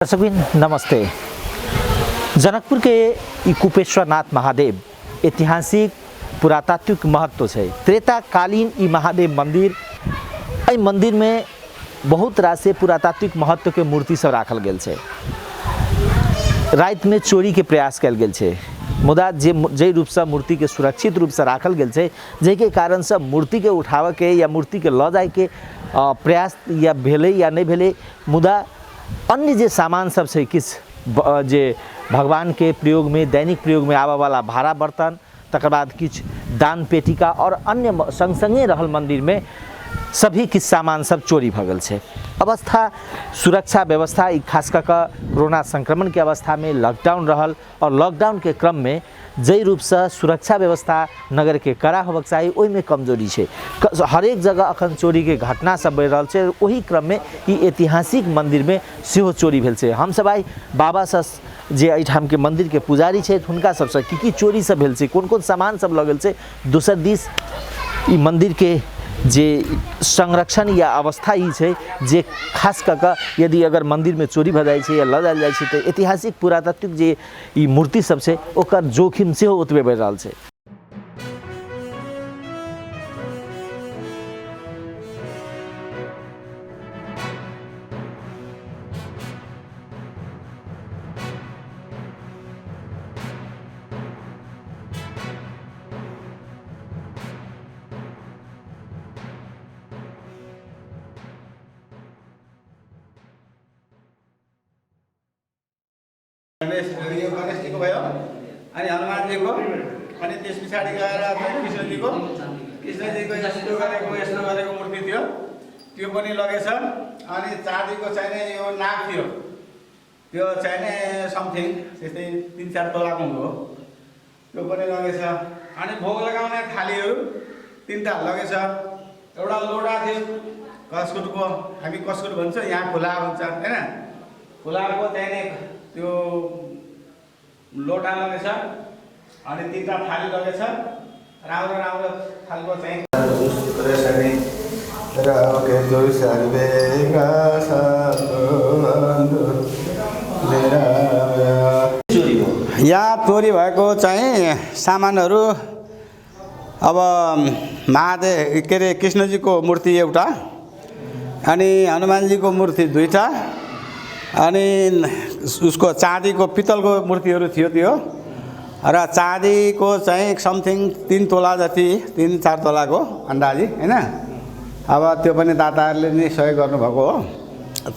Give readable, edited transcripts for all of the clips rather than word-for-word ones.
दर्शकबिन नमस्ते। जनकपुर के कुपेश्वरनाथ महादेव ऐतिहासिक पुरातात्विक महत्व है। त्रेताकालीन ई महादेव मंदिर मंदिर में बहुत रास पुरातात्विक महत्व के मूर्ति सब राखल गेल है। रात में चोरी के प्रयास कल गेल है, मुदा जे रूप से मूर्ति के सुरक्षित रूप से राखल गेल है, जेके कारण से मूर्ति के उठावे के या मूर्ति के ल जाए के प्रयास या भेले या नहीं भेले, मुदा अन्य जे सामान सब से किस जे भगवान के प्रयोग में दैनिक प्रयोग में आवा वाला भाड़ा बर्तन, तकर बाद किछ दान पेटिका और अन्य संग संगे रहल मंदिर में सभी किस सामान सब चोरी भगल है। अवस्था सुरक्षा व्यवस्था खास कर कोरोना संक्रमण के अवस्था में लॉकडाउन रहल और लॉकडाउन के क्रम में जई रूप से सुरक्षा व्यवस्था नगर के कड़ा होबक चाहिए, ओहि में कमजोरी है। हरेक जगह अखन चोरी के घटना सब बढ़ रहा है। वही क्रम में ई ऐतिहासिक मंदिर में सेहो चोरी भेल है। हम सब आई बाबा से जे एठाम के मंदिर के पुजारी है हुनका सबसे की चोरी सब भेल है, कोन कोन सामान सब लगल है। दोसर दिस ई मंदिर के जे संरक्षण या अवस्था ही है, जे खास कर यदि अगर मंदिर में चोरी भ जाए या ल जाए तो ऐतिहासिक पुरातात्विक जे ई मूर्ति सब से ओकर जोखिम से ओतबे बढ़ रहा है। गणेश जी को भयो अनि हनुमान जी को अनि त्यस पछाडी गएर कृष्ण जी को यस्तो गरेको मूर्ति थियो, त्यो पनि लगेछ। अनि चाँदीको चाहिने यो नाग थियो, त्यो चाहिने समथिङ त्यस्तै 3-4 तोलाको हो, त्यो पनि लगेछ। अनि भोग लगाउने थालीहरू 3टा लगेछ। एउटा लोटा थियो कस्कुटको, हामी कस्कुट भन्छ, यहाँ खुला भन्छ हैन, खुलाको चाहिने त्यो लोटा लगेछ। अनि 3टा थाली लगेछ, राम्रो राम्रो खालको चाहिँ यहाँ चोरी भएको चाहिँ सामानहरू अब महादेव के अरे कृष्णजीको मूर्ति एउटा, अनि हनुमानजीको मूर्ति 2टा, अनि उसको चाँदीको पित्तलको मूर्तिहरू थियो त्यो, र चाँदीको चाहिँ समथिङ 3 तोला जति 3-4 तोलाको अन्दाजी हैन। अब त्यो पनि दाताहरूले नै सहयोग गर्नुभएको हो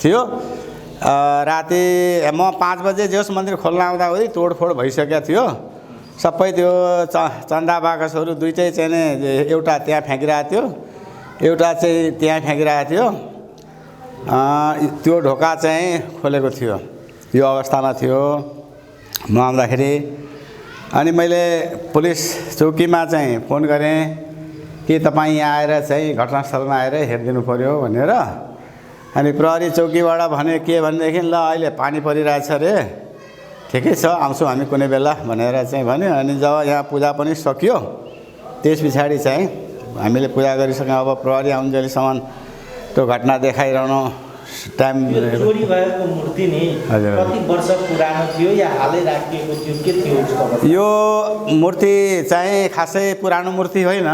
थियो। राति म 5 बजे जस मन्दिर खोल्न आउँदा हुँदै तोडफोड भइसकेको थियो। सबै त्यो चन्दा बाकसहरू 2टै चाहिँ एउटा त्यहाँ फ्याँकिरहेको थियो, एउटा चाहिँ त्यहाँ फ्याँकिरहेको थियो। त्यो ढोका चाहिँ खोलेको थियो, यो अवस्थामा थियो म आउँदाखेरि। अनि मैले पुलिस चौकीमा चाहिँ फोन गरेँ कि तपाईँ यहाँ आएर चाहिँ घटनास्थलमा आएर हेरिदिनु पर्यो भनेर। अनि प्रहरी चौकीबाट भने के भनेदेखि ल अहिले पानी परिरहेछ अरे, ठिकै छ आउँछौँ हामी कुनै बेला भनेर चाहिँ भन्यो। अनि जब यहाँ पूजा पनि सकियो त्यस पछाडि चाहिँ हामीले पूजा गरिसक्यौँ। अब प्रहरी आउन्जेलसम्म त्यो घटना देखाइरहनु टाइम। चोरी भएको मूर्ति नि कति वर्ष पुरानो थियो या हालै राखिएको थियो, के थियो उसको? यो मूर्ति चाहिँ खासै पुरानो मूर्ति होइन,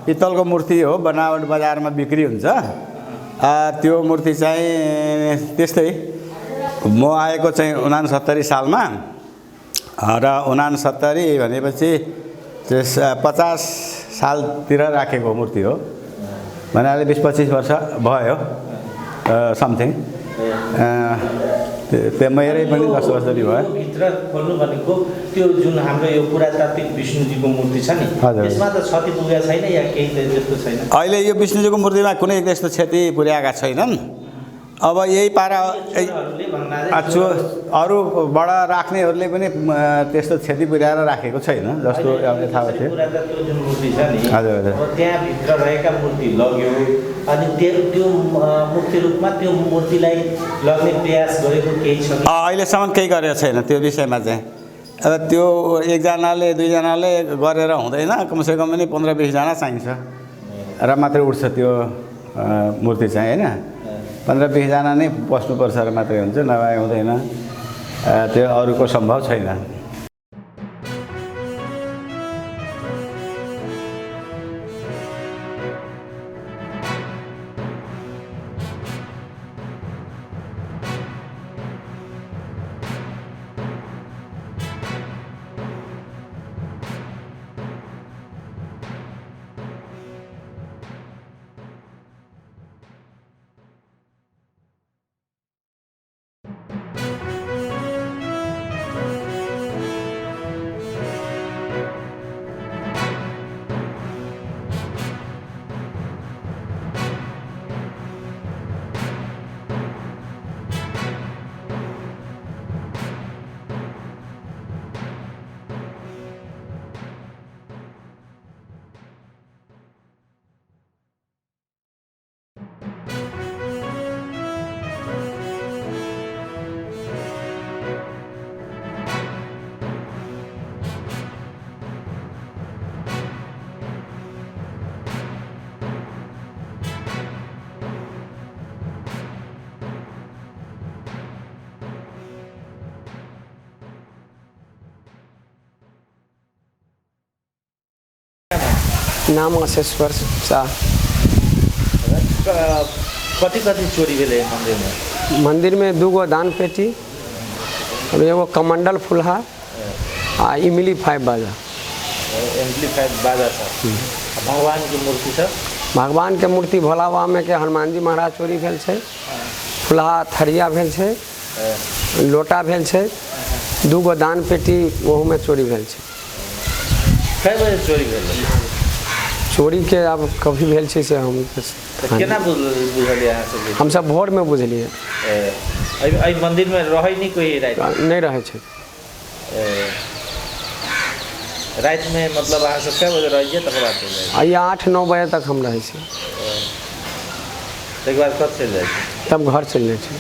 पित्तलको मूर्ति हो, बनावट बजारमा बिक्री हुन्छ। त्यो मूर्ति चाहिँ त्यस्तै म आएको चाहिँ 69 सालमा, र 69 भनेपछि 50 सालतिर राखेको मूर्ति हो, भन्नाले 20-25 वर्ष भयो समथिङ। त्यो मेरै पनि 10 वर्ष जति भयो। भित्र खोल्नु भनेको त्यो जुन हाम्रो यो पुरातात्विक विष्णुजीको मूर्ति छ नि, त्यसमा त क्षति पुगेको छैन या केही त्यस्तो छैन? अहिले यो विष्णुजीको मूर्तिमा कुनै त्यस्तो क्षति पुर्याएका छैनन्। अब यही पारा अरूबाट राख्नेहरूले पनि त्यस्तो क्षति पुर्याएर राखेको छैन जस्तो यथावत थियो। हजुर हजुर, त्यहाँभित्र रहेका मूर्ति लग्यो, अनि त्यो मुख्य रूपमा त्यो मूर्तिलाई लग्ने प्रयास गरेको केही छ? अहिलेसम्म केही गरेको छैन त्यो विषयमा चाहिँ। अब त्यो एकजनाले 2जनाले गरेर हुँदैन, कमसेकम पनि 15-20 जना चाहिन्छ र मात्रै उठ्छ त्यो मूर्ति चाहिँ हैन। 15-20 जना नै बस्नुपर्छ र मात्रै हुन्छ, नभए हुँदैन। त्यो अरूको सम्भव छैन। नाम अशेश्वर शाह। कति कति चोरी भेलै मन्दिरमा? मंदिर में 2 गो दान पेटी और एगो कमंडल फुलहा आ इमली 5 बाजा। एम्पलीफाइड बाजा सब। भगवान की मूर्ति सब? भगवान के मूर्ति भोला बाबा में के हनुमान जी महाराज चोरी भेल छै, फुलहा थरिया भेल छै, लोटा भेल छै, 2 गो दान पेटी वहू में चोरी भेल छै। कई बजे चोरी भेलै? चोरी के अब कभी भेल छै से हम केना बुझलियै अहाँ सब? हम सब भोर में बुझलियै। एहि मंदिर में रहै नहीं कोई रात? नहीं रहे छै। रात में मतलब अहाँ सब कई बजे रहिए तकर बाद चलि जाइए? आइए 8-9 बजे तक हम रहे छी। तकर बाद कब चलि जाइ छी? तब घर चलि जाइ छी।